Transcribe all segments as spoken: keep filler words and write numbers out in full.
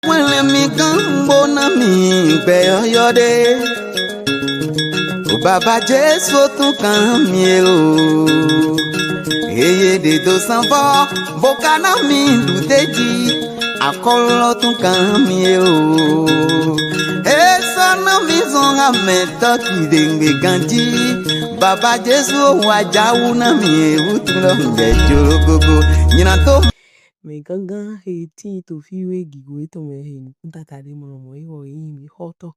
Wɛnlɛn mi gan bo na mi gbɛ yɔyɔ ɖe. O baba Jesu tun kan mi e o. Eye de do sanfɔ bo ka na mi du te ji. Akɔlɔ tun kan mi e o. E sɔ na mi zɔn ha mɛ tɔ ki de ngbe ganji. Baba Jesu wa jawu na mi e wutu lɔ mi jɛ jolo gogo. Nyina to. Mɛ gangan he tin to fi we gigo etɔn mɛ he nukun tata ɖe mlɔ mɔ ewɔ yi mi xɔtɔ.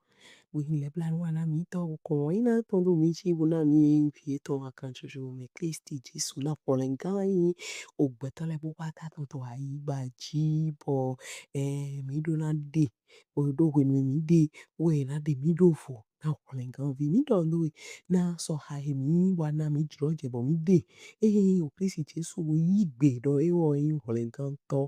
Bo hin lɛ bla nu wa na mi tɔ bo kɔn wa yi na tɔn do mi ci bo na mi fi etɔn akan coco mɛ Klisti Jesu na xɔlɛngan yi o gbɛtɔ lɛ bo kpata tɔn to ayigba ji bɔ ɛ mi ɖo na ɖe o ɖo hwenu mi ɖe o e na ɖe mi ɖo vo na xɔlɛnganvi mi ɖɔ ndo we na sɔha he mi wa na mi jlɔ jɛ bɔ mi ɖe ehe o Klisti Jesu bo yi gbe ɖɔ ewɔ yi xɔlɛngantɔ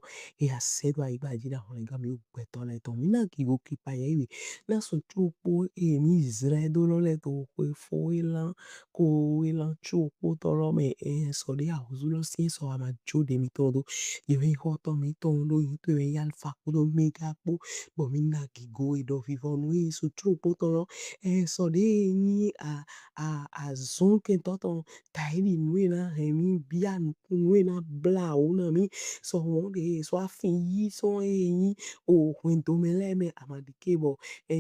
e asɛ do ayigba ji na xɔlɛngan mi o gbɛtɔ lɛ tɔn mi na gigo kpipa yɛ we na sɔ tso kpo e mi zlɛ do lɔ lɛ to xwe fo e lan ko e lan tso kpo tɔ lɔ mɛ e sɔ ɖe ahozu lɔ si sɔ ama jo ɖe mi tɔn do yɛ mi xɔtɔ mi tɔn do yi to mi ya fa kpo do mi ga kpo bɔ mi na gigo e ɖɔ vivɔnu e sɔ tso kpo tɔ lɔ e sɔ ɖe nyi a a azɔn kɛntɔ tɔn ta yi ɖi nu e na hɛn mi bia nukun nu e na bla wo na mi sɔ wɔn ɖe sɔ afin yi sɔ e nyi o hwɛndo mɛ lɛ mɛ ama ɖike bɔ ɛ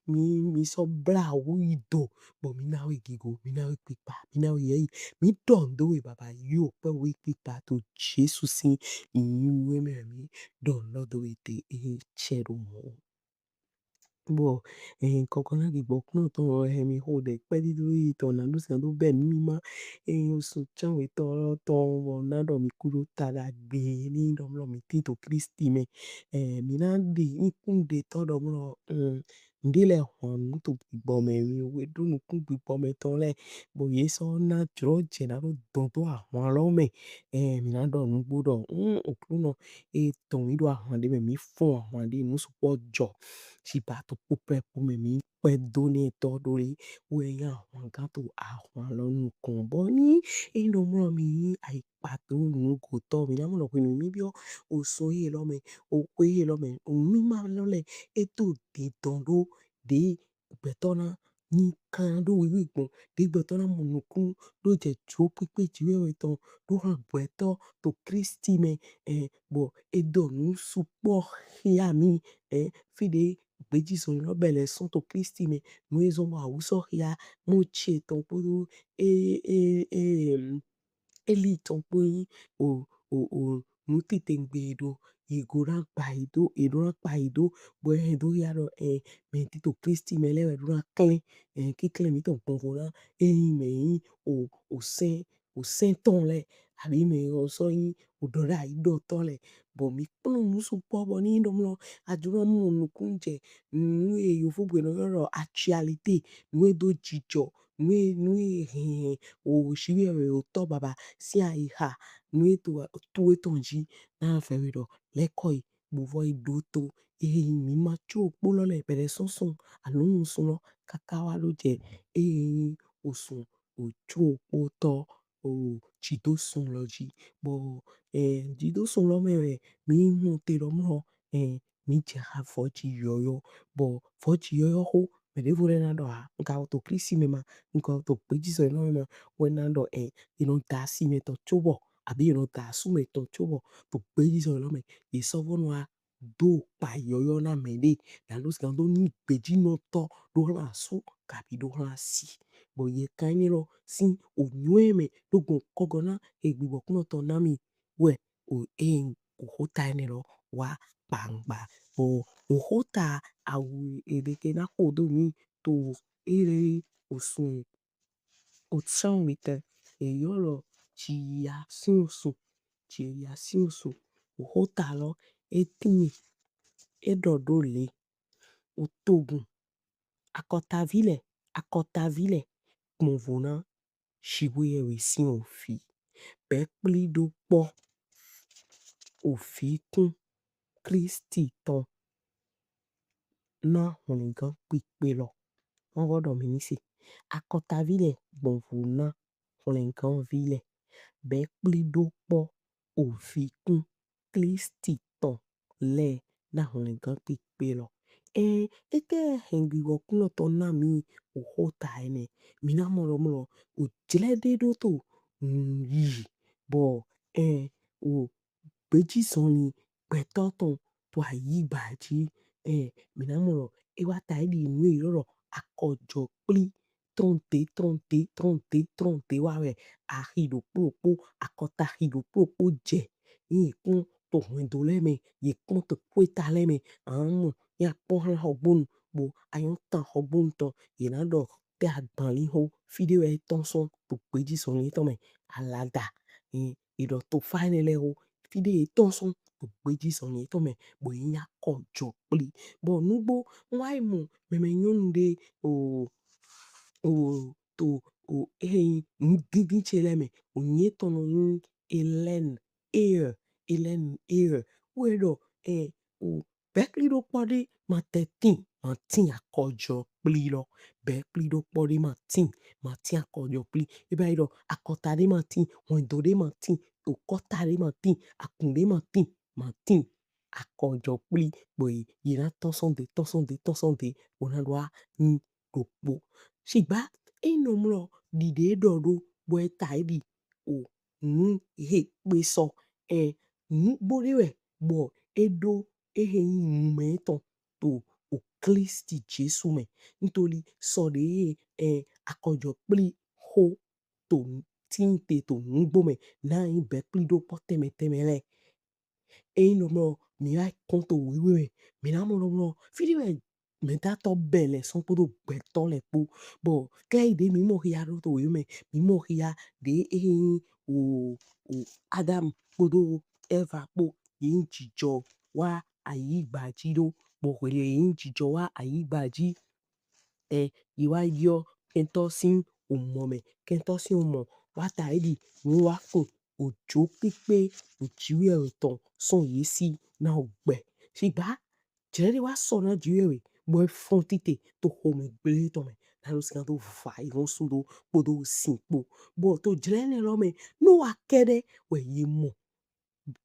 mi mi sɔ bla wo yi do bɔ mi na we gigo mi na we kpipa mi na we yɛyi mi ɖɔ ndo we baba yi o kpɛ we kpipa to Jesu si yi we mɛ mi ɖɔ lɔ do we te e cɛ ɖo mɔ. Bɔ eh, kɔkɔ na gigbɔ kplɔn tɔn wɔ eh, mi xo ɖe kpɛdido yi tɔn na ɖo sɛn do bɛ mi ma eh, osun can wetɔ tɔn wɔ na ɖɔ mi ku ɖo ta ɖagbe ni ɖɔ mlɔ mi tin to Klisti mɛ eh, mi na ɖi nukun ɖetɔ ɖɔ mlɔ mm, ŋɖe lɛ hwan nu to gbigbɔ mɛ mi we ɖo nukun gbigbɔ mɛ tɔn lɛ bɔ ye sɔ na jlɔ jɛ na ɖo dɔn to ahwan lɔ mɛ eh, mi na ɖɔ nugbo ɖɔ mm, Oklunɔ e tɔn mi ɖo ahwan ɖe mɛ mi fɔn ahwan ɖe nu sukpɔ jɔ ci ba to kpokpɛ kpo mɛ mi kpɛ do nɛ tɔ ɖo le wɛ nya ahwan gan to ahwan lɔ nukɔn bɔ ni e nɔ mlɔ mi yi ayi kpato nugotɔ mi na mlɔ hwenu mi biɔ osun he lɔ mɛ oxwe he lɔ mɛ onuma lɔ lɛ e to dindɔn ɖo ɖe gbɛtɔ na nyi kan ɖo wiwi gbɔn ɖe gbɛtɔ na mɔ nukun ɖo jɛ jo kpekpe ji wɛ wɛ tɔn ɖo hã gbɛtɔ to Klisti mɛ eh, bɔ e dɔ nu sukpɔ xia mi eh, fi ɖe gbejizɔn lɔ bɛ lɛ sɔn to Klisti mɛ nu e zɔn bɔ awusɔ xia mɔ ce tɔn kpodo e e e Eli tɔn kpo yi o o o nu titengbe ɖo yi go na gba yi do e ɖo na gba yi do bɔ e hɛn do ya ɖɔ ɛ mɛ tito Klisti mɛ lɛ wɛ ɖo na klɛn ɛ kiklɛn mi tɔn gbɔnvo na e yin mɛ yin o o sɛn o sɛn tɔn lɛ abi mɛ ɔ sɔ yin o ɖɔ ɖe ayi ɖɔtɔ lɛ bɔ mi kplɔn nu sukpɔ bɔ ni ɖɔ mlɔ a jlo na mɔ nukun jɛ nu e yovogbe nɔ yrɔ ɖɔ actualité nu e do jijɔ nu e nu e hɛn o si wɛ o tɔ baba si ayiha nu e to to etɔn ji na fɛ we ɖɔ lɛkɔ yi gbovɔ yi ɖo to ehe mi ma tso kpo lɔ lɛ bɛlɛ sɔnsɔn alo nusun lɔ kaka wa ɖo jɛ ehe osun o tso kpo tɔ o jidosun lɔ ji bɔ eh, jidosun lɔ mɛ wɛ mi hun te lɔ mlɔ eh, mi jɛ ha vɔji yɔyɔ bɔ vɔji yɔyɔ xo mɛ ɖevo lɛ na ɖɔ a n ka to Klisti mɛ ma n ka to gbejizɔn lɔ mɛ ma wɛ na ɖɔ ɛ e nɔ da asi mɛ tɔn tso bɔ abi e nɔ da asu mɛ tɔn tso bɔ to gbejizɔn lɔ mɛ ye sɔ vɔ nɔ a do kpa yɔyɔ na mɛ ɖe na ɖo sigan do ni gbejinɔtɔ ɖo hlan asu kabi ɖo hlan asi bɔ ye kan ene lɔ si onyɔɛ mɛ ɖo gbɔn kɔgɔ na egbigbɔ kunɔtɔ na mi wɛ o e oxota ene lɔ wa kpangba bɔ oxota awu eɖeke na xo do mi to ere osun osan witɛ e yrɔ ɖɔ jiya sin osun jiya sin osun oxota lɔ e tin e ɖɔ ɖo le otogun akɔtavi lɛ akɔtavi lɛ gbɔnvo na Jiwheyɛwhe sin ovi bɛ kpliɖokpɔ ovikun Klisti tɔn na hwlɛngan kpikpe lɔ. Mɔ vɔ ɖɔ mi ni se akɔtavi lɛ gbɔnvo na hwlɛnganvi lɛ bɛ kpliɖokpɔ ovikun Klisti tɔn lɛ na hwlɛngan kpikpe lɔ. Ɛn, etɛ hɛngbiwɔ kunɔ tɔn na mi oxo ta enɛ? Mi na mɔ lɔ mlɔ, ojlɛ ɖe ɖo to yi bɔ, ɛn, o gbeji zɔnlin gbɛtɔ tɔn to ayigba ji. Ɛn, mi na mɔ lɔ, e wa ta e ɖi nu e ylɔ ɖɔ akɔjɔkpli trɔnte, trɔnte, trɔnte, trɔnte wa wɛ axi ɖokpo ɖokpo, akɔta axi ɖokpo ɖokpo jɛ. Ye kpɔn to hwɛndo lɛ mɛ, ye kpɔn to xweta lɛ mɛ, a na mɔ, ye a kpɔn hlan Xɔgbonu, bo a nyɔ tan Xɔgbonu tɔn, ye na ɖɔ tɛ agbanlin xo, fi ɖe wɛ e tɔn sɔn to gbeji zɔnlin etɔn mɛ, alada. Ye ɖɔ to fa enɛ lɛ xo, fi ɖe e tɔn sɔn to gbeji zɔnlin etɔn mɛ, bo ye nyi akɔjɔkpli. Bɔ nugbo, n wa yi mɔ mɛmɛ nyɔnu ɖe, o, o, to, o, e nyi nudindin ce lɛ mɛ, o nyɛ tɔn nɔ nyi Hélène Eyre, Hélène Eyre. Wɛ ɖɔ, ɛ, o bɛkpli ɖokpo ɖe ma tɛ tin, ma tin akɔjɔkpli lɔ. Bɛkpli ɖokpo ɖe ma tin, ma tin akɔjɔkpli. E ba yi ɖɔ akɔta ɖe ma tin, hwɛndo ɖe ma tin, okɔta ɖe ma tin, akun ɖe ma tin, ma tin akɔjɔkpli. Bɔ ye, ye na tɔn sɔn de, tɔn sɔn de, tɔn sɔn de, bo na ɖo wa nyi ɖokpo. Shigba e nɔ mlɔ ɖiɖe ɖɔ ɖo bɔ e ta e ɖi o nu he kpe sɔ, ɛ, nugbo ɖe wɛ bɔ e ɖo ehe nyi numɛ tɔn to o Klisti Jesu mɛ. Ntoli sɔ ɖe ye, ɛ, akɔjɔkpli xo to tin te to nugbo mɛ na nyi bɛkpli ɖokpo tɛnmɛ tɛnmɛ lɛ. Eyin ɖɔ mlɔ mi wa kɔn to wewe mɛ, mi na mɔ ɖɔ mlɔ fi ɖe wɛ mɛdatɔ bɛ lɛ sɔn kpodo gbɛtɔ lɛ kpo. Bɔ kɛyi ɖe mi mɔ xia ɖo to wewe mɛ, mi mɔ xia ɖe eyin o, o Adam kpodo Eva kpo ye nyi jijɔ wa ayigba ji ɖo. Bɔ hwenu ye nyi jijɔ wa ayigba ji, ɛ, ye wa yɔ kɛntɔ sin omɔ mɛ, kɛntɔ sin omɔ wa ta e ɖi nu wa kpo ojo kpikpe o Jiwheyɛwhe tɔn sɔn ye si na ogbɛ. Shigba jlɛ ɖe wa sɔ na Jiwheyɛwhe bɔ e fɔn tite to xomɛgble tɔn mɛ. Na ɖo sigan do va yi hɔn su ɖo kpodo sin kpo. Bɔ to jlɛ enɛ lɔ mɛ, Nowa kɛɖɛ wɛ ye mɔ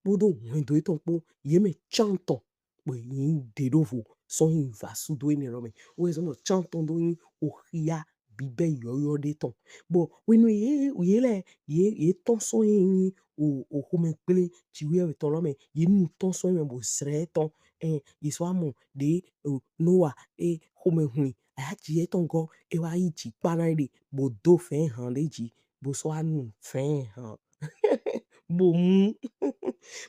kpodo hwɛndo etɔn kpo, ye mɛ cantɔn bɔ ye nyi ɖe ɖo vo sɔn yi va sudo enɛ lɔ mɛ. Wɛ zɔn bɔ cantɔn do nyi oxia bibɛ yɔyɔ ɖe tɔn. Bɔ hwenu ye, ye lɛ, ye, ye tɔn sɔn ye nyi o, o xomɛgble Jiwheyɛwhe tɔn lɔ mɛ, ye nu tɔn sɔn ye mɛ bo zlɛ tɔn. Ɛn, ye sɔ wa mɔ ɖe o Nowa e xomɛhwlin, aya ji etɔn gɔ, e wa yi ji kpa na yi ɖe bo do vɛn han ɖe ji, bo sɔ wa nu vɛn han bo mu.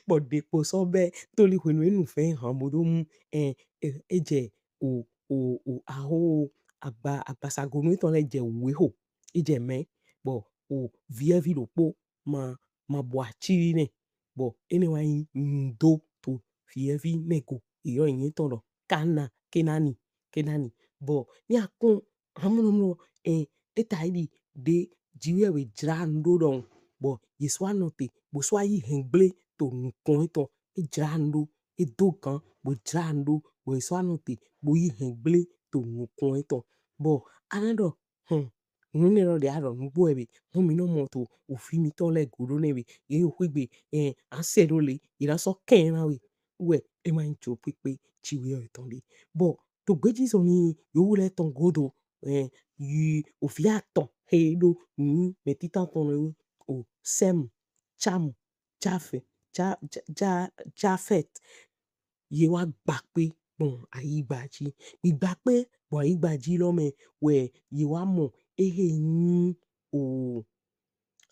Bɔ ɖekpo sɔ bɛ toli hwenu e nu vɛn han bo do mu, ɛ, e, e jɛ o, o, o, aho, agba, agbasagonu etɔn lɛ jɛ wu e xo, e jɛ mɛ, bɔ o viɛvi ɖokpo ma, ma bɔ aci nɛ, bɔ enɛ wa nyi nudo to viɛvi nɛ go, e ylɔ nyɛ tɔn ɖɔ Kana, Kenani, Kenani. Bɔ ni a kpɔn hamɔnɔmɔ, ɛ, e ta yi ɖi ɖe Jiwheyɛwhe jla nu ɖo ɖɔhun, bɔ ye sɔ wa nɔte, bo sɔ wa yi hɛngble to nukɔn etɔn, e jla nu ɖo, e do gan, bo jla nu ɖo, bɔ ye sɔ wa nɔte, bo yi hɛngble to nukɔn etɔn. Bɔ a na ɖɔ, hɔn, nu enɛ lɔ ɖe a ɖɔ nugbo wɛ be, hɔn mi nɔ mɔ to ovi mitɔn lɛ go ɖo nɛ be, ye yo xwegbe, ɛ, a sɛ ɖo le, ye na sɔ kɛn na we, wɛ e ma nyi jo kpekpe Jiwheyɛwhe tɔn ɖe. Bɔ to gbeji zɔnlin yowu lɛ tɔn godo, ɛ, yi ovi atɔn he ɖo nu mɛ titan tɔn lɛ o, Sɛmu, Camu, Jafɛ, Ja, Ja, Ja, Jafɛt, ye wa gbakpe gbɔn ayigba ji. Gbigba kpe gbɔn ayigba ji lɔ mɛ wɛ ye wa mɔ ehe nyi o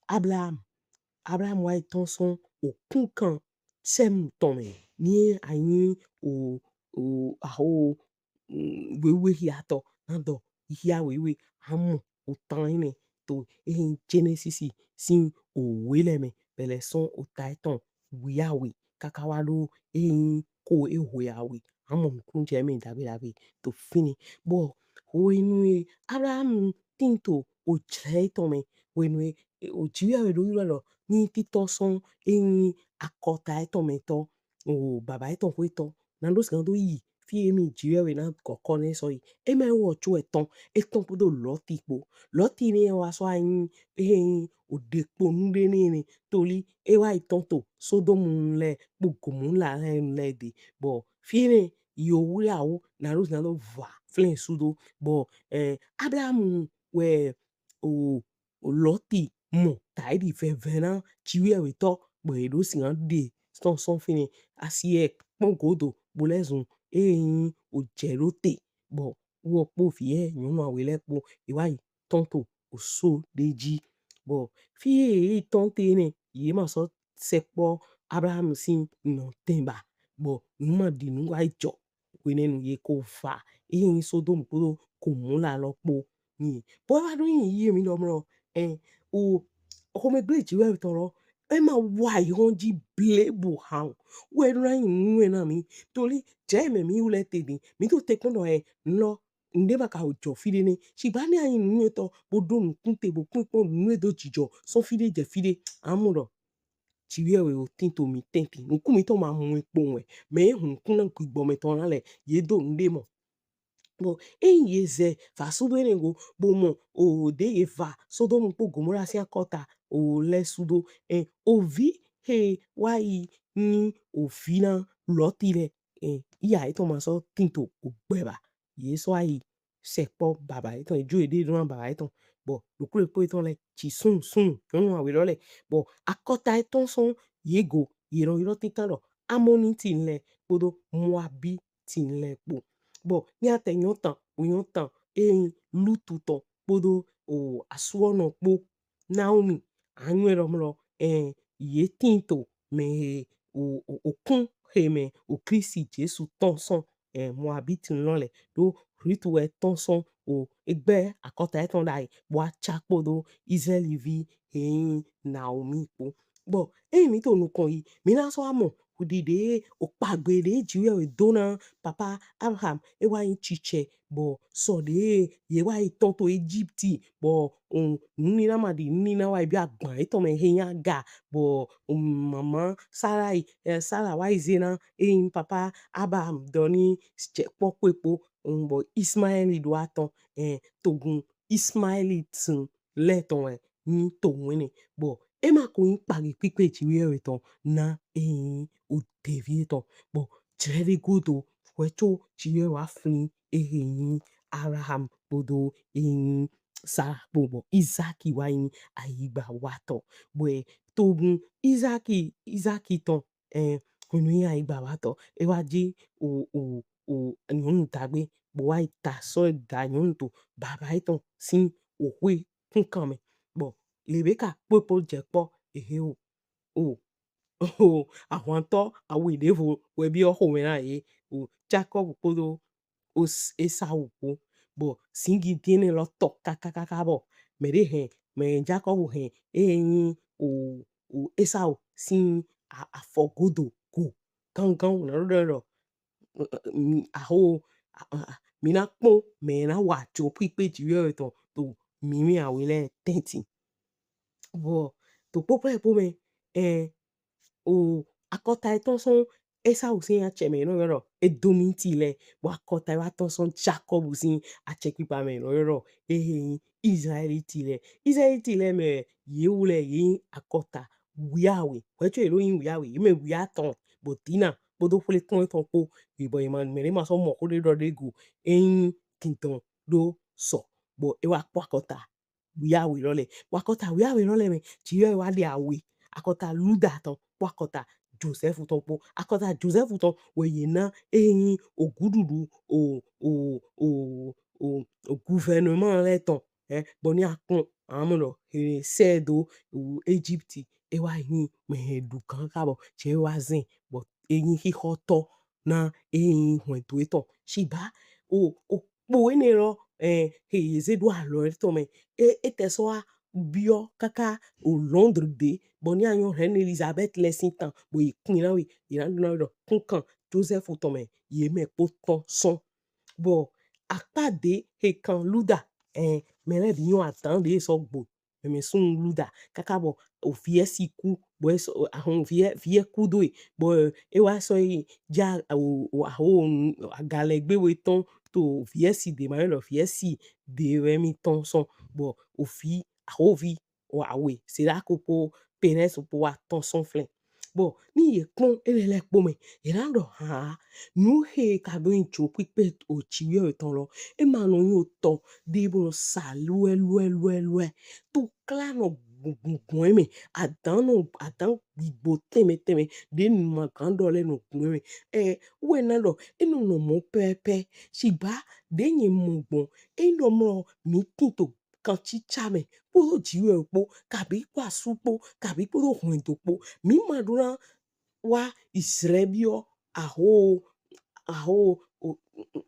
Ablaham. Ablaham wa yi tɔn sɔn okunkan Sɛmu tɔn mɛ, ni a nyi o, o, aho, mm, wewe hiatɔ, na dɔ hia wewe, a mɔ otan enɛ to ehe nyi Jɛnɛsisi sin owe lɛ mɛ, bɛ lɛ sɔn ota etɔn wiawe kaka wa ɖo ehe nyi ko ehwe awe. A mɔ nukunnu jɛ mɛ dagbe dagbe to finɛ. Bɔ hwenu e Ablaham tin to ojlɛ etɔn mɛ, hwenu e o Jiwheyɛwhe ɖo ylɔ lɔ ni titɔ sɔn ehe nyi akɔta etɔn mɛ tɔ, o baba etɔn xwetɔ, na ɖo sigan do yi fi emi ji wɛ na kɔkɔ ne sɔ yi. E ma wɔ tso etɔn, etɔn kpodo Lɔti kpo. Lɔti ne wa sɔ anyi, eyin o ɖe kpo nu ɖe ne ne, toli e wa yi tɔn to Sodomu lɛ kpo Gomora lɛ lɛ de. Bɔ fi ne yo wuli awo na ɖo zan do va flɛn sudo. Bɔ eh, Abraham wɛ o Lɔti mɔ taidi vɛvɛ na Jiwheyɛwhe tɔ, bɔ e ɖo sin ɖe tɔn sɔn finɛ. Asi ɛ kpɔn godo bo lɛ zun eyin o jɛ ɖo te, bɔ wɔ kpo vi ɛ nyɔnu awe lɛ kpo e wa yi tɔn to oso ɖe ji. Bɔ fi e tɔn te nɛ, ye ma sɔ sɛkpɔ Abraham sin nɔtɛn ba, bɔ nu ma ɖi nu wa jɔ. Hwenɛnu ye ko va eyin Sodomu kpodo Gomora lɔ kpo. Ni bɔ e wa ɖo yin yi mi ɖɔ mlɔ, eh, o xomɛgble Jiwheyɛwhe tɔn lɔ, e ma wa yi hɔn ji blebu han. Wɛ ɖo na yin nu wɛ na mi, toli jɛ mɛ mi wulɛ te din, mi to te kpɔn ɖɔ ɛ lɔ nɖe ma ka o jɔ fi ɖe nɛ. Sigba ne anyi nu etɔn bo ɖo nukun te bo kpɔn kpɔn nu e do jijɔ sɔn fi ɖe jɛ fi ɖe, a mɔ ɖɔ Jiwheyɛwhe o tin to mi tɛntin. Nukun mitɔn ma mu e kpo wɛ. Mɛ e hun nukun na gbigbɔ mɛ tɔn na lɛ, ye do nɖe mɔ. Bɔ eyin ye zɛ va sudo enɛ go, bo mɔ o ɖe ye va Sodomu kpo Gomora sin akɔta o lɛ sudo, eh, ovi he wa yi ni ovi na Lɔti lɛ, eh, iya etɔn ma sɔ tin to ogbɛ ba. Ye sɔ ayi sɛkpɔ baba etɔn, e jo e ɖe ɖo na baba etɔn. Bɔ ɖokpo ɖokpo etɔn lɛ ji sunnu sunnu nyɔnu awe lɔ lɛ. Bɔ akɔta etɔn sɔn ye go, ye nɔ ylɔ tintan ɖɔ Amɔniti lɛ kpodo Moabiti lɛ kpo. Bɔ ni a tɛ nyɔtan, o nyɔtan eyin Lutu tɔn kpodo o asuɔnɔ kpo Naomi, a nyɔ ɖɔ mlɔ, eh, ye tin to mɛ he o, o, okun he mɛ o Klisti Jesu tɔn sɔn, eh, Moabiti lɔ lɛ, ɖo Rutu wɛ tɔn sɔn o egbɛ akɔta etɔn ɖayi, bɔ a ca kpodo Izlaɛli vi he yin Naomi kpo. Bɔ eyin mi to nukɔn yi, mi na sɔ wa mɔ ɖiɖe okpagbe ɖe Jiwheyɛwhe do na papa Abraham, e wa yin cicɛ, bɔ sɔ ɖe ye wa yi tɔn to Egipti, bɔ, um, nunina ma ɖi nunina wa yi bi agban etɔn mɛ he yin Aga, bɔ, um, mama Sarai, eh, Sara wa yi ze na eyin papa Abraham dɔ ni jɛ kpɔ kpe kpo, um, bɔ Ismaɛli ɖo atɔn, eh, togun Ismaɛli tun lɛ tɔn wɛ yin togun enɛ. Bɔ e ma ko yin kpagbe kpikpe Jiwheyɛwhe tɔn na eyin o devi etɔn. Bɔ jlɛ ɖe godo wɛ co Jiwheyɛwhe wa flin ehe yin Abraham kpodo ehe yin Sara kpo, bɔ Izaki wa yin ayigbawatɔ. Bɔ togun Izaki, Izaki tɔn, eh, hwenu yin ayigbawatɔ, e wa ji o, o, o nyɔnu dagbe, bo wa yi ta sɔ da nyɔnu to baba etɔn sin oxwe kunkan mɛ. Bɔ Rebeka kpokpo jɛ kpɔ ehe o, o, o ahwantɔ awe ɖevo wɛ biɔ xomɛ na ye, o Jakɔbu kpodo o s-, Esau kpo. Bɔ zingi din enɛ lɔ tɔ kakakaka bɔ mɛ ɖe hɛn, mɛ Jakɔbu hɛn ehe yin o, o Esau sin a-, afɔ godo go gangan na ɖo ɖɔ mi, aho, a, a, a, mi na kpɔn mɛ na wa jo kpikpe Jiwheyɛwhe tɔn to mi mi awe lɛ tɛntin. Bɔ to kpokpo kpo mɛ, eh, o akɔta etɔn sɔn Esau sin acɛ mɛ nɔ ylɔ ɖɔ Edomiti lɛ, bɔ akɔta e wa tɔn sɔn Jakɔbu sin acɛkpikpa mɛ nɔ ylɔ ɖɔ ehe yin Izlaɛliti lɛ. Izlaɛliti lɛ mɛ ye wulɛ ye yin akɔta wiawe. Hwɛ co ye ɖo yin wiawe, ye mɛ wiatɔn, bɔ Dina kpodo xwle kpɔn etɔn kpo, ye bɔ ye ma mɛ ɖe ma sɔ mɔ xo ɖe ɖɔ ɖe go, eyin dindɔn ɖo sɔ, bɔ e wa kpɔ akɔta wiawe lɔ lɛ. Bɔ akɔta wiawe lɔ lɛ mɛ, Jiwheyɛwhe wa ɖe awe. Akɔta Luda tɔn kpo akɔta Josɛfu tɔn kpo. Akɔta Josɛfu tɔn wɛ ye na ehe yin oguɖuɖu o, o, o, o, o gouvernement lɛ tɔn. Eh, bɔ ni a kpɔn, a mɔ ɖɔ he sɛ do o Egipti, e wa yin mɛ he ɖu gan ka bɔ jɛ e wa zɛn, bɔ e yin xixɔtɔ na ehe yin hwɛndo etɔn. Sigba o, o kpo enɛ lɔ, eh, he ye ze ɖo alɔ etɔn mɛ. E, e tɛ sɔ wa biɔ kaka o Londres ɖe, bɔ ni a yɔn Reine Elizabeth lɛ sin tan, bɔ ye kun na we, ye na ɖo na we ɖɔ kunkan Josɛfu tɔn mɛ ye mɛ kpo tɔn sɔn. Bɔ akpa ɖe he kan Luda, eh, mɛ lɛ bi yɔn adan ɖe sɔ gbo mɛ sun Luda kaka bɔ oviɛ si ku bɔ e sɔ ahɔn oviɛ viɛ ku do e bɔ e wa sɔ yi ja o o aho agalɛgbe we tɔn to oviɛ si de ma yɔ lɔ oviɛ si de wɛ mi tɔn sɔn bɔ ovi ahovi wa we se la ko po Perez po wa tɔn sɔn flɛn. Bɔ ni ye kpɔn enɛ lɛ kpo mɛ, ye na ɖɔ han nu he ka do nyi jo kpikpe o Jiwheyɛwhe tɔn lɔ, e ma nɔ nyi otɔ de bo nɔ sa luɛ luɛ luɛ luɛ to kla nɔ gungun mɛ, adan nɔ adan gbigbo tɛnmɛ tɛnmɛ de nu ma gan ɖɔ lɛ nɔ gun mɛ. Ɛ wɛ na ɖɔ e nɔ nɔ mɔ pɛpɛ sigba de nyɛ mɔ gbɔn e nɔ mɔ mi tin to kancica mɛ kpodo Jiwheyɛwhe kpo kabi kpo asu kpo kabi kpodo hwɛndo kpo. Mi ma ɖo na wa Izraɛli biɔ aho aho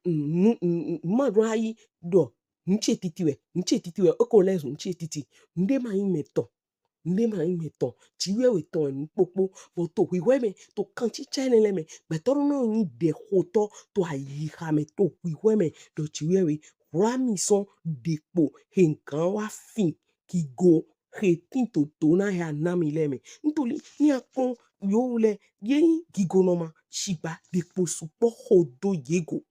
nu nu ma ɖo na yi ɖɔ nu ce titi wɛ nu ce titi wɛ eko lɛ zun nu ce titi nu ɖe ma nyi mɛ tɔn nu ɖe ma nyi mɛ tɔn Jiwheyɛwhe tɔn wɛ nu kpokpo bɔ to hwihwɛ mɛ to kancica enɛ lɛ mɛ gbɛtɔ ɖo nɔ nyi ɖɛxotɔ to ayiha mɛ to hwihwɛ mɛ ɖɔ Jiwheyɛwhe hwla mi sɔn ɖekpo he gan wa fin gigo he tin to do na he a na mi lɛ mɛ. Ntoli ni a kpɔn yowu lɛ ye nyi gigonɔ ma sigba ɖekpo sukpɔ xo do ye go.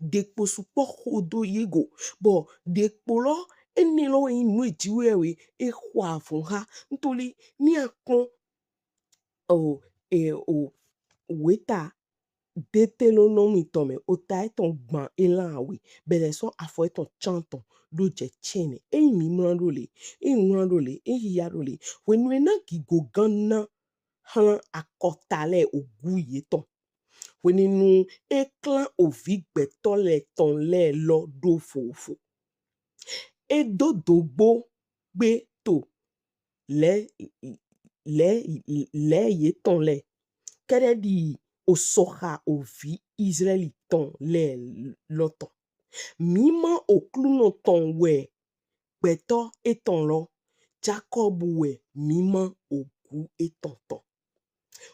Ɖekpo sukpɔ xo do ye go. Bɔ ɖekpo lɔ enɛ lɔ wɛ nyi nu e Jiwheyɛwhe e xɔ avɔn xa. Ntoli ni a kpɔn o e o weta Deutéronome tɔn mɛ ota etɔn gban elan awe bɛlɛ sɔ afɔ etɔn cantɔn ɖo jɛ cɛnɛ. Eyin mi mlɔ ɖo le, eyin mlɔ ɖo le, eyin ya ɖo le. Hwenu e na gigo gan na hlan akɔta lɛ ogu yetɔn. Hwenɛnu e klan ovi gbɛtɔ lɛ tɔn lɛ lɔ ɖo vovo. E do dogbo gbe to lɛ lɛ lɛ yetɔn lɛ kɛɖɛ ɖi osɔxa ovi Izraɛli tɔn lɛ lɔ tɔn. Mima Oklunɔ tɔn wɛ gbɛtɔ etɔn lɔ, Jakɔbu wɛ mima ogu etɔn tɔn.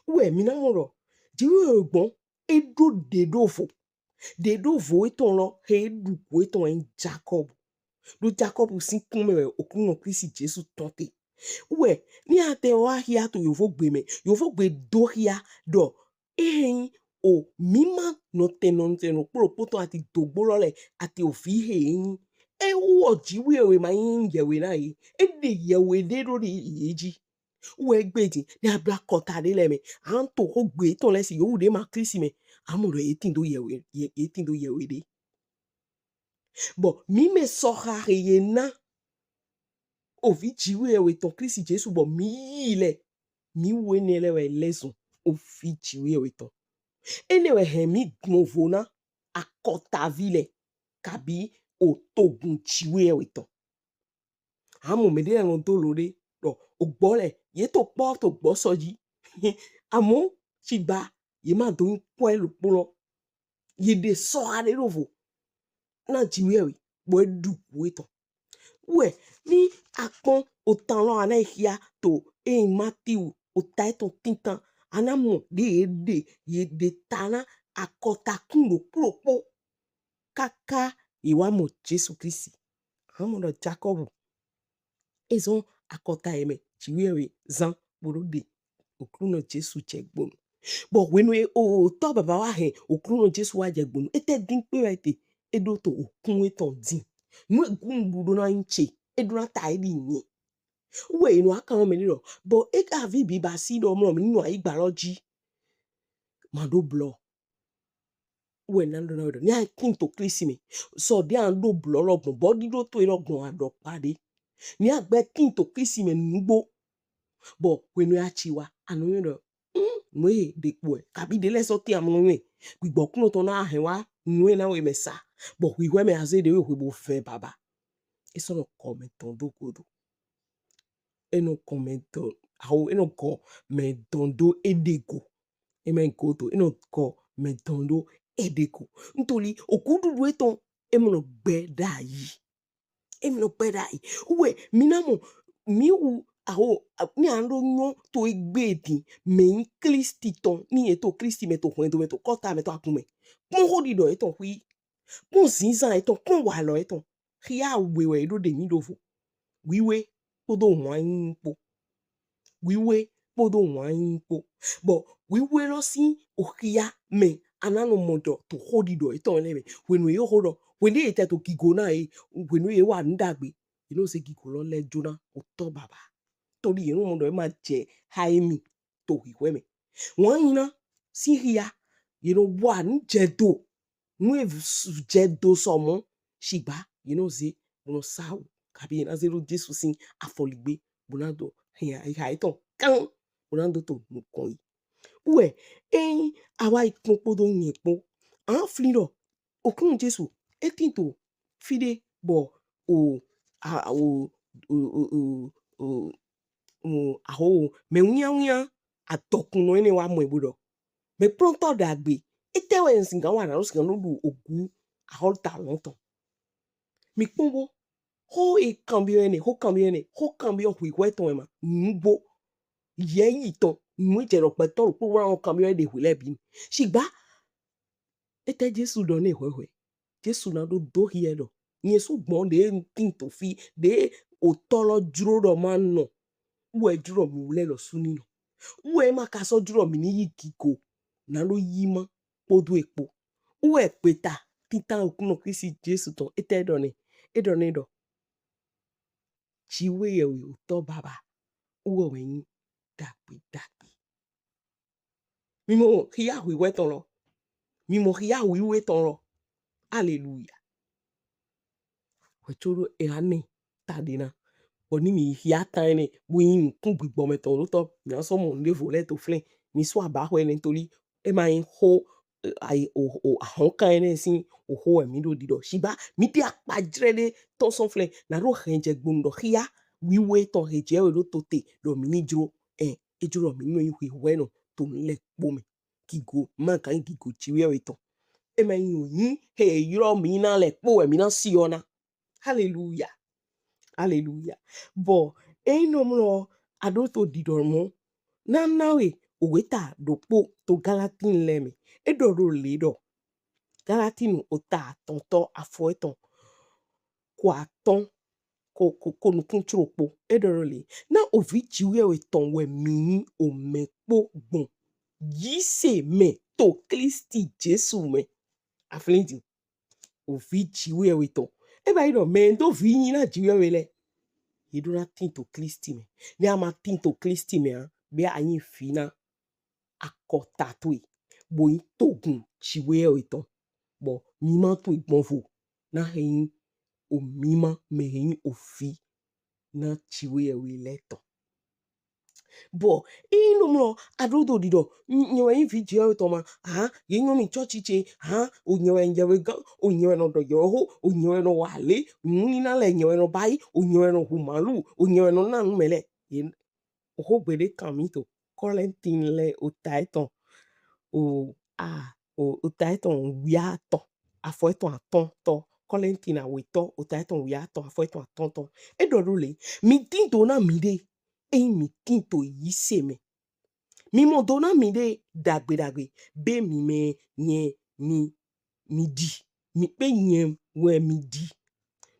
Wɛ mi na mɔ ɖɔ Jiwheyɛwhe gbɔn e ɖo ɖe ɖo vo ɖe ɖo vo etɔn lɔ he e ɖu gu etɔn wɛ nyi Jakɔbu. Ɖo Jakɔbu sin kun mɛ wɛ Oklunɔ Klisti Jesu tɔn te. Wɛ ni a tɛ wa xia to yovogbe mɛ, yovogbe do xia ɖɔ ehe nyi o mima nɔtɛn nɔtɛn nɔ kplo kpotɔ ati dogbo lɔ lɛ ati ovi he nyi. E wɔ Jiwheyɛwhe ma nyi yɛwhe na ye. E ɖe yɛwhe ɖe ɖo ɖe ye ji. Wɛ gbe din ni a bla kɔta ɖe lɛ mɛ. A n to xogbe etɔn lɛ si yowu ɖe ma Klisti mɛ. A mɔ ɖɔ ye tin do yɛwhe ye tin do yɛwhe ɖe. Bɔ mi mɛ sɔxa he ye na ovi Jiwheyɛwhe tɔn Klisti Jesu bɔ mi yi lɛ mi wɛ enɛ lɛ wɛ lɛzun ovi Jiwheyɛwhe tɔn. Enɛ wɛ hɛn mi gbɔn vo na akɔtavi lɛ kabi otogun Jiwheyɛwhe tɔn. Amɔ mɛ ɖe lɛ nɔ do lo ɖe ɖɔ ogbɔ lɛ ye to kpɔ to gbɔ sɔ ji. Amɔ sigba ye ma do nyi kpɔ e lo kplo ye ɖe sɔxa ɖe ɖo vo na Jiwheyɛwhe bɔ e ɖu gu etɔn. Wɛ ni a kpɔn otan lɔ a na yi xia to eyin Matiu ota etɔn tintan a na mɔ ɖe ye ɖe ye ɖe ta na akɔtakun ɖokpo ɖokpo kaka ye wa mɔ Jesu Klisti. A mɔ ɖɔ Jakɔbu e zɔn akɔta ye mɛ Jiwheyɛwhe zan bo ɖo ɖe Oklunɔ Jesu jɛ gbonu. Bɔ hwenu e otɔ baba wa hɛn Oklunɔ Jesu wa jɛ gbonu, etɛ din kpe wɛ te e ɖo to okun etɔn din. Nu e gun ɖu ɖo na nyi ce, e ɖo na ta e ɖi nyɛ. Wɛ e nɔ wa kan mɛ ni ɖɔ bɔ e ka vi bi ba si ɖɔ mlɔ mi nɔ ayigba lɔ ji. Ma ɖo blɔ. Wɛ na ɖo na wɛ ɖɔ ni a tin to Klisti mɛ. Sɔ ɖe a ɖo blɔ lɔ gbɔn bɔ ɖiɖo to e lɔ gbɔn a ɖɔ kpa ɖe. Ni a gbɛ tin to Klisti mɛ nugbo. Bɔ hwenu a ci wa a nɔ yɔn ɖɔ nu e ɖe kpo ɛ kabi ɖe lɛ sɔ tin amlɔ yɔn ɛ gbigbɔ kunɔ tɔn na hɛn wa nu e na wɛ mɛ sa bɔ hwihwɛ mɛ a ze ɖe wɛ hwe bo vɛ baba. E sɔ nɔ kɔ mɛ tɔn do godo. E nɔ kɔ mɛ tɔn awo e nɔ kɔ mɛ tɔn do e ɖe go. E mɛ godo e nɔ kɔ mɛ tɔn do e ɖe go. Ntoli oku ɖuɖu etɔn e mlɔ gbɛ ɖayi. E mlɔ gbɛ ɖayi. Wɛ mi na mɔ mi wu aho ni a ɖo nyɔ to egbe din mɛ nyi Klisti tɔn ni e to Klisti mɛ to hwɛndo mɛ to kɔta mɛ to akun mɛ. Kpɔn xo ɖiɖɔ etɔn xwi. Kpɔn zinzan etɔn kpɔn walɔ etɔn. Xia we wɛ e ɖo ɖe mi ɖo vo. Wiwe kpodo wanyi kpo. Wiwe kpodo wanyi kpo. Bɔ wiwe lɔ sin ohia mɛ a na nɔ mɔ ɖɔ to xo ɖiɖɔ etɔn lɛ mɛ. Hwenu ye xo ɖɔ, hwenu ye tɛ to gigo na ye, hwenu ye wa nu ɖagbe, ye nɔ ze gigo lɔ lɛ jona otɔ baba. Toli ye nɔ mɔ ɖɔ e ma jɛ ha emi to hwihwɛ mɛ. Wanyi na sin hia ye nɔ wa nu jɛ do. Nu e jɛ do sɔmɔ, shigba ye nɔ ze, bo nɔ sa o, kabi ye na ze ɖo Jesu sin afɔligbe, bo na do hia, hia etɔn kan, bo na do to nukɔn yi. Wɛ, eyin a wa yi kpɔn kpodo nyɛ kpɔn, a flin ɖɔ Oklunɔ Jesu e tin to fiɖe bɔ o, a, o, o, o, o, o, o, aho, mɛ winyawunya adɔkunnɔ enɛ wa mɔ ɛ bo ɖɔ, mɛ kplɔntɔ ɖagbe, etɛ wɛ n sigan wa na ɖo sigan nɔ ɖu ogu ahɔluta lɔn tɔn? Mi kpɔn bo, xo e kanbiɔ enɛ, xo kanbiɔ enɛ, xo kanbiɔ hwihwɛ tɔn wɛ ma, nugbo, yɛyi tɔn, nu e jɛ ɖɔ gbɛtɔ ɖokpo wa nɔ kanbiɔ e ɖe hwe lɛ bi. Shigba etɛ Jesu ɖɔ nɛ hwɛhwɛ? Jesu na ɖo do hiɛ ɖɔ, nyɛ su gbɔn ɖe n tin to fi, ɖe otɔ lɔ jlo ɖɔ ma nɔ, wɛ jlo ɖɔ mi wlɛ lɔ su ni nɔ. Wɛ ma ka sɔ jlo ɖɔ mi ni yi gigo na ɖo yi ma kpodo e kpo. Wɛ gbeta tintan Oklunɔ Klisti Jesu tɔn, etɛ ɖɔ nɛ? E ɖɔ nɛ ɖɔ, Jiwheyɛwhe otɔ baba, wɛ wɛ nyi ɖagbe ɖagbe. Mi mɔ hia hwihwɛ tɔn lɔ. Mi mɔ hia wiwe tɔn lɔ. Aleluya. Hwɛco ɖo e ha nɛ ta ɖe na. Bɔ ni mi hia tan enɛ, bo yin nukun gbigbɔ mɛ tɔn ɖo tɔ, mi na sɔ mɔ nuɖevo lɛ to flɛn. Mi sɔ aba hwɛ nɛ toli e ma yin xo, e, ayi, o, o, ahɔnkan enɛ sin oxo wɛ mi ɖo ɖiɖɔ. Shigba mi ɖe akpajlɛ ɖe tɔn sɔ flɛn, na ɖo hɛn jɛ gbonu ɖɔ hia wiwe tɔn he jɛ we ɖo to te ɖɔ mi ni jlo, ɛ, e jlo ɖɔ mi ni nɔ yin hwihwɛnɔ to nu lɛ kpo mɛ. Gigo, ma kan yin gigo Jiwheyɛwhe tɔn. E ma yin o yin he ylɔ mi na lɛ kpo wɛ mi na si ɔ na. Haleluya. Haleluya. Bɔ eyin nɔ mlɔ a ɖo to ɖiɖɔ mɔ, na na we oweta ɖokpo to Galatin lɛ mɛ. E ɖɔ ɖo le ɖɔ, Galatinu ota atɔntɔ afɔ etɔn ko atɔn ko, ko, ko nukun clokpo. E ɖɔ ɖo le, na ovi Jiwheyɛwhe tɔn wɛ mi yin omɛ kpo gbɔn yise mɛ to Klisti Jesu mɛ. A flin din. Ovi Jiwheyɛwhe tɔn. E ba yin ɖɔ mɛ do vi yin na Jiwheyɛwhe lɛ, ye ɖo na tin to Klisti mɛ. Ni a ma tin to Klisti mɛ a, be a yin vi na akɔta towe, bo yin togun Jiwheyɛwhe tɔn. Bɔ mima towe gbɔnvo na he yin omima, mɛ he yin ovi na Jiwheyɛwhe lɛ tɔn. Bɔ eyin nɔ mlɔ a ɖo to ɖiɖɔ, nyɛ wɛ yin vi Jiwheyɛwhe tɔn ma, han, ye nyɔ mi cɔci ce, han, o nyɛ wɛ nyɛ wɛ gan, o nyɛ wɛ nɔ ɖɔ yɔ ho, o nyɛ wɛ nɔ wa le, nu ni na lɛ nyɛ wɛ nɔ ba yi, o nyɛ wɛ nɔ hu malu, o nyɛ wɛ nɔ na nu mɛ lɛ. Ye, oxogbe ɖe kan mi to Kɔlɛntin lɛ ota etɔn, o, a, o, ota etɔn wiatɔn, afɔ etɔn atɔntɔ. Kɔlɛntin awetɔ, ota etɔn wiatɔn, afɔ etɔn atɔntɔ. E ɖɔ ɖo le, mi din do na miɖe, eyin mi tin to yise mɛ. Mi mɔ do na miɖe ɖagbe ɖagbe, be mi mɛ nyɛ mi, mi ɖi, mi be nyɛ wɛ mi ɖi.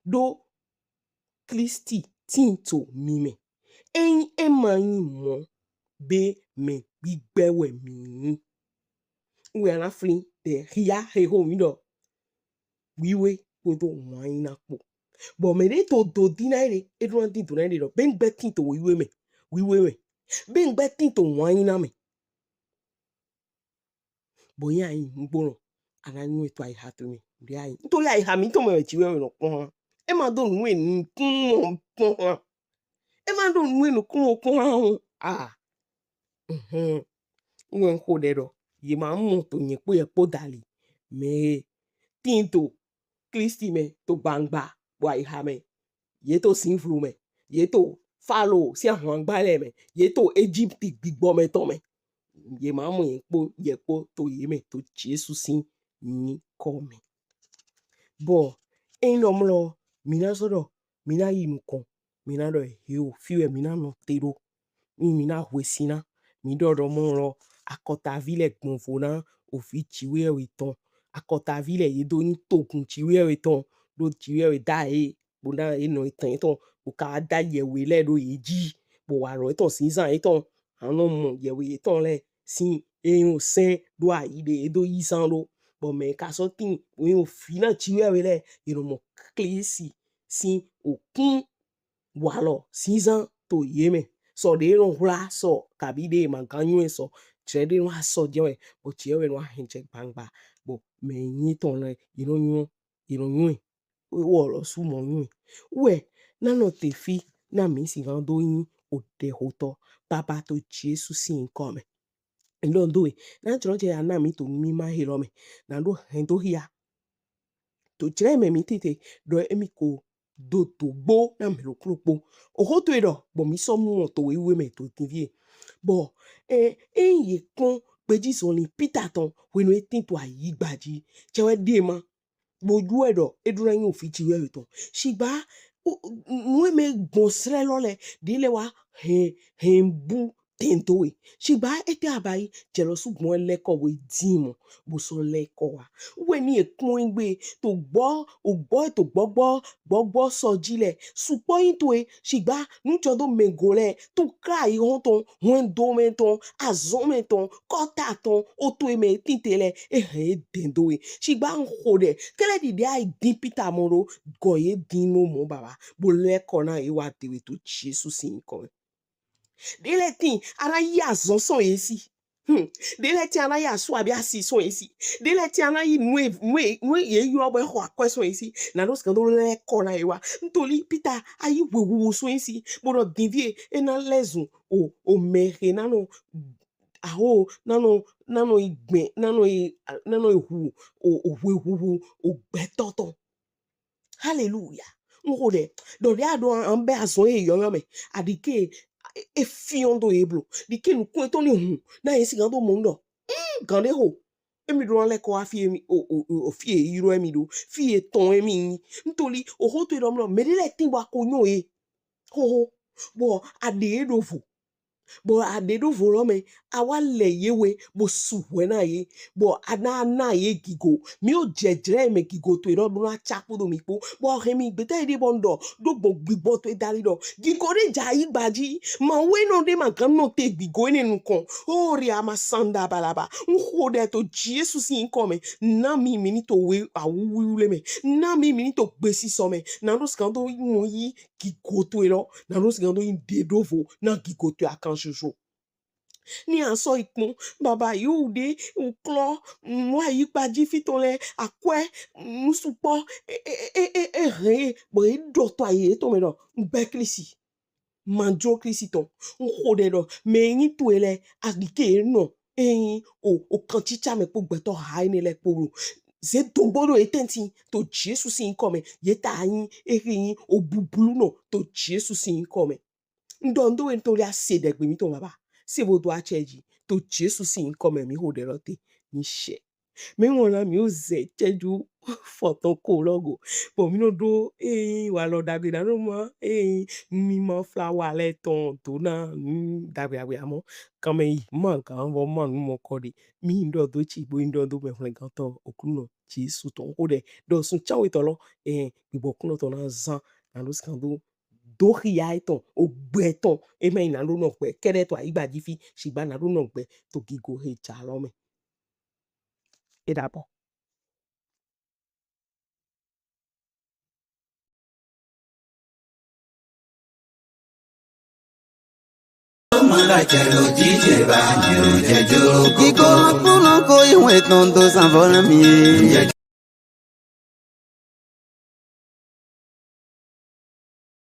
Ɖo Klisti tin to mi mɛ. Eyin e ma yin mɔ, be mɛ gbigbɛ wɛ mi yin. Wɛ a na flin ɖe hia he ho mi ɖɔ wiwe kpodo wanyina kpo. Bɔ mɛ ɖe to do din na eɖe, e ɖo na din do na eɖe ɖɔ, be n gbɛ tin to wiwe mɛ, wiwe mɛ. Be n gbɛ tin to wanyina mɛ. Bɔ yin ayi nugbo lɔ, a na nyɔ eto ayiha to mɛ. Ɖe ayi. Nítorí ayiha mi to mɛ wɛ Jiwheyɛwhe nɔ kpɔn ha. E ma do nu e nukun mɔ kpɔn ha. E ma do nu e nukun mɔ kpɔn ha o. A. Mhm. Wɛ n xo ɖɛ ɖɔ, ye ma mɔ to nyɛ kpo yɛ kpo dali. Mɛ he tin to Klisti mɛ to gbangba, bɔ ayiha mɛ, ye to sinvlu mɛ, ye to Falo sin ahwangba lɛ mɛ, ye to Ejipti gbigbɔ mɛ tɔn mɛ. Ye ma mɔ yɛ kpo, yɛ kpo to ye mɛ to Jesu sin nyikɔ mɛ. Bɔ eyin nɔ mlɔ, mi na sɔ ɖɔ, mi na yi nukɔn, mi na ɖɔ he o, fi wɛ mi na nɔte ɖo. Mi, mi na hwe sin na. Mi ɖɔ ɖɔ mɔ lɔ, akɔtavi lɛ gbɔnvo na ovi Jiwheyɛwhe tɔn. Akɔtavi lɛ ye do yin togun Jiwheyɛwhe tɔn. Ɖo Jiwheyɛwhe da ye, bo na ye nɔ etɛn etɔn o ka da yɛwhe lɛ ɖo ye ji, bo walɔ etɔn sinzan etɔn, anɔ mɔ yɛwhe etɔn lɛ sin eyin o sɛn ɖo ayi ɖe e do yi zan ɖo, bɔ mɛ ka sɔ tin, eyin o fi na ji wɛ lɛ, ye nɔ mɔ Klisti sin okun walɔ sinzan to ye mɛ. Sɔ ɖe nɔ hwla sɔ kabi ɖe ma gan nyɔɛ sɔ, jɛ ɖe nɔ asɔ jɛ wɛ, bɔ jɛ wɛ nɔ ahɛn jɛ gbangba, bɔ mɛ nyi tɔn lɛ ye nɔ nyɔ, ye nɔ nyɔɛ, wɔ lɔ su mɔ nyɔɛ. Wɛ na nɔ te fi na mi si gan do nyi o ɖe hotɔ baba to Jesu sin nyikɔ mɛ. Ndo ndo e na jrɔ jɛ ya na mi to mi ma he lɔ mɛ, na ɖo hɛn do hia to jrɛ mɛ mi tete ɖɔ emi ko do do gbo na mi lo klo kpo. Oho to e ɖɔ bɔ mi sɔ mu mɔ to wewe mɛ to tinvie. Bɔ e e ye kpɔn gbeji zɔnlin Pita tɔn hwenu e tin to ayigba ji, cɛ wɛ ɖe ma bo ju wɛ ɖɔ e ɖo na nyi ofi ji wɛ tɔn. Shigba nu e mɛ gbɔn srɛ lɔ lɛ ɖe lɛ wa hɛn hɛn bu tɛn to we. Shigba etɛ abayi jɛ lɔ su gbɔn lɛ kɔ we din mɔ bo sɔ lɛ kɔ wa. Wɛ ni e kpɔn gbe to gbɔ o gbɔ to gbɔgbɔ gbɔgbɔ sɔ ji lɛ sukpɔ yin to e. Shigba nu jɔ do mɛ go lɛ to kla yi hɔn tɔn hwɛn do mɛ tɔn azɔn mɛ tɔn kɔta tɔn o to e mɛ tinte lɛ e hɛn e dɛn do e. Shigba n xo ɖɛ kɛlɛ ɖiɖi ayi din Pita mɔ ɖo gɔ ye din no mɔ baba bo lɛ kɔ na ye wa te we to Jesu sin nyikɔ mɛ. Ɖe lɛ tin a na yi azɔn sɔn ye si. Hmm. Ɖe lɛ tin a na yi asu abi asi sɔn ye si. Ɖe lɛ tin a na yi nue nue nue ye yɔ bɔ xɔ akwɛ sɔn ye si. Na ɖo sigan do lɛ kɔ na ye wa. Ntoli Pita ayi wewu sɔn ye si. Bo ɖɔ dinvie e na lɛ zun o o mɛ he na nɔ aho na nɔ na nɔ yi gbɛ na nɔ yi na nɔ yi hu o o hwe huhu o gbɛtɔ tɔn. Haleluya. N xo ɖɛ ɖɔ ɖe a ɖo an bɛ azɔn ye yɔyɔ mɛ aɖike e fiɔn do ye blo ɖike nukun etɔn ni hun na ye sigan do mɔ n ɖɔ gan ɖe xo emi ɖo na lɛ kɔ wa fi emi o o o fi ye yi ɖo emi ɖo fi ye tɔn emi nyi ntoli oho to e ɖɔ mlɔ mɛ ɖe lɛ tin bɔ a ko nyɔ ye xoxo bɔ a ɖe ye ɖo vo bɔ a ɖe ɖo vo lɔ mɛ a wa lɛ ye we bo su hwɛ na ye bɔ a na na ye gigo mi o jɛjrɛ mɛ gigo to e ɖɔ ɖo na tsa kpo do mi kpo bɔ hɛn mi gbeta yi ɖe bɔ n ɖɔ ɖo gbɔn gbigbɔ to e dali ɖɔ gigo ɖe ja yi gba ji ma we nɔ ɖe ma gan nɔ te gbigo ene nukɔn o ri a ma sanda balaba n xo ɖɛ to Jesu sin nyikɔ mɛ na mi mi ni to we awuwiwu le mɛ na mi mi ni to gbesisɔ mɛ na ɖo sigan do mɔ yi gigo to e lɔ na ɖo sigan do yin ɖe ɖo vo na gigo to e akan soso. Ni a sɔ yi kpɔn baba yi wu ɖe nklɔ nu ayikpa ji fi tɔn lɛ akwɛ nu sukpɔ e e e e hɛn ye bɔ ye ɖɔ to ayi etɔn mɛ ɖɔ n bɛ Klisti ma jo Klisti tɔn n xo ɖɛ ɖɔ mɛ nyi to e lɛ aɖike ye nɔ eyin o o kan cica mɛ kpo gbɛtɔ ha ene lɛ kpo lo ze dogbo ɖo ye tɛntin to Jesu sin nyikɔ mɛ ye ta nyi ehe nyi o bublu nɔ to Jesu sin nyikɔ mɛ. N ɖɔ n do we n to li a se ɖe gbe mi tɔn baba se bo do a cɛ ji to Jesu sin nyikɔ mɛ mi xo ɖɛ lɔ te mi sɛ. Mi ŋlɔ na mi wo zɛ cɛju fɔtɔn ko lɔ go. Bɔ mi nɔ ɖo eyin walɔ dagbe na nɔ ma eyin mi ma fla wa lɛ tɔn do na nu dagbe dagbe amɔ kan mɛ yi ma gan vɔ ma nu mɔ kɔ ɖe mi ŋ ɖɔ do ci bo ŋ ɖɔ do mɛ hwlɛngantɔ Oklunɔ Jesu tɔn xo ɖɛ ɖɔ sun can wetɔ lɔ eh gbigbɔ Oklunɔ tɔn na zan na ɖo sigan do do xia etɔn ogbɛ tɔn e ma yi na ɖo nɔ gbɛ kɛɖɛ tɔn ayigba ji fi sigba na ɖo nɔ gbɛ to gigo he ja lɔ mɛ. E ɖabɔ. Gigo kplɔn ko iwe tɔn do sanvɔ na mi.